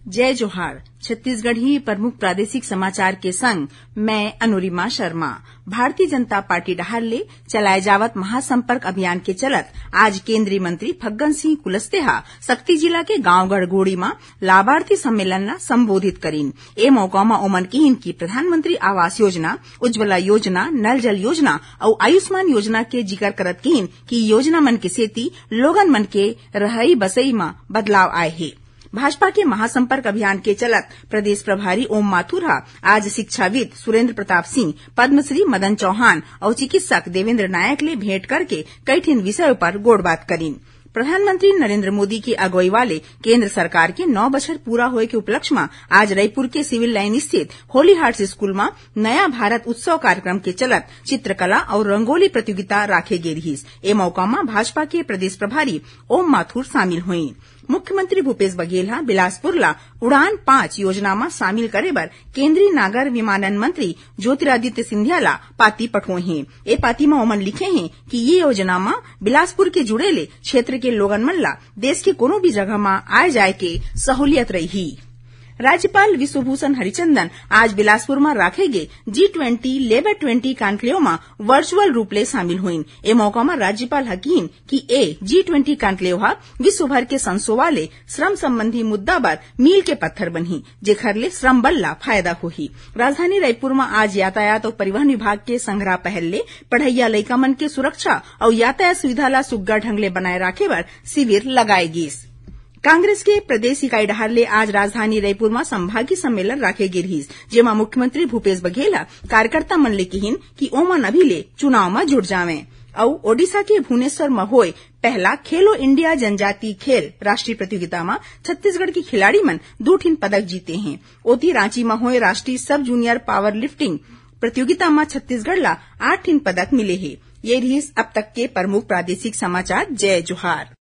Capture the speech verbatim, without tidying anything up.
जय जोहार। छत्तीसगढ़ी प्रमुख प्रादेशिक समाचार के संग मैं अनुरिमा शर्मा। भारतीय जनता पार्टी डहार ले चलाए जावत महासंपर्क अभियान के चलत आज केंद्रीय मंत्री फग्गन सिंह कुलस्ते ह सक्ती जिला के गांव गढ़गोड़ी म लाभार्थी सम्मेलन ला संबोधित करिन। ए मौका म ओमन किहिन कि प्रधानमंत्री आवास योजना, उज्ज्वला योजना, नल जल योजना अउ आयुष्मान योजना के जिकर करत किहिन कि योजना मन के सेती लोगन मन के रहई बसई म बदलाव आए हे। भाजपा के महासंपर्क अभियान के चलत प्रदेश प्रभारी ओम माथुर ह आज शिक्षाविद सुरेंद्र प्रताप सिंह, पद्मश्री मदन चौहान अउ चिकित्सक देवेंद्र नायक ले भेंट करके कई ठिन विषय उपर गोठबात करिन। प्रधानमंत्री नरेंद्र मोदी के अगुवई वाले केंद्र सरकार के नौ बछर पूरा होए के उपलक्ष्य म आज रईपुर के सिविल लाइन स्थित होली हार्ट्स स्कूल म नया भारत उत्सव कार्यक्रम के चलत चित्रकला अउ रंगोली प्रतियोगिता राखे गे रिहिस। ए मौका म भाजपा के प्रदेश प्रभारी ओम माथुर शामिल होइन। मुख्यमंत्री भूपेश बघेल ह बिलासपुर ला उड़ान पाँच योजना म शामिल करे बर केंद्रीय नागर विमानन मंत्री ज्योतिरादित्य सिंधिया ला पाती पठोए हे। ए पाती म ओमन लिखे हे कि ये योजना म बिलासपुर के जुड़े ले क्षेत्र के लोगन मन ला देश के कोनो भी जगह म आए जाए के सहूलियत रही। राज्यपाल विश्वभूषण हरिचंदन आज बिलासपुर म राखे गे जी ट्वेंटी लेबर ट्वेंटी कॉन्क्लेव म वर्चुअल रूप ले शामिल होइन। ए मौका म राज्यपाल ह किहिन कि ए जी ट्वेंटी कॉन्क्लेव ह विश्व भर के संसोवा ले श्रम संबंधी मुद्दा बर मील के पत्थर बनही, जेखर ले श्रम बल ला फायदा होही। राजधानी रायपुर म आज यातायात अउ परिवहन विभाग के संघरा पहल ले पढ़इया लइका मन के सुरक्षा अउ यातायात सुविधा ला सुग्घर ढंग ले बनाए राखे बर शिविर लगाए गिस। कांग्रेस के प्रदेश इकाई डहार ले आज राजधानी रायपुर म संभागीय सम्मेलन राखे गे रिहिस, जेमा मुख्यमंत्री भूपेश बघेल ह कार्यकर्ता मन ले किहिन कि ओमन अभी ले चुनाव म जुट जावें। अउ ओडिशा के भुवनेश्वर म होए पहला खेलो इंडिया जनजातीय खेल राष्ट्रीय प्रतियोगिता म छत्तीसगढ़ के खिलाड़ी मन दू ठिन पदक जीते हें। ओती रांची म होए राष्ट्रीय सब जूनियर पावर लिफ्टिंग प्रतियोगिता म छत्तीसगढ़ ला आठ ठिन पदक मिले हे। ये रिहिस अब तक के प्रमुख प्रादेशिक समाचार। जय जोहार।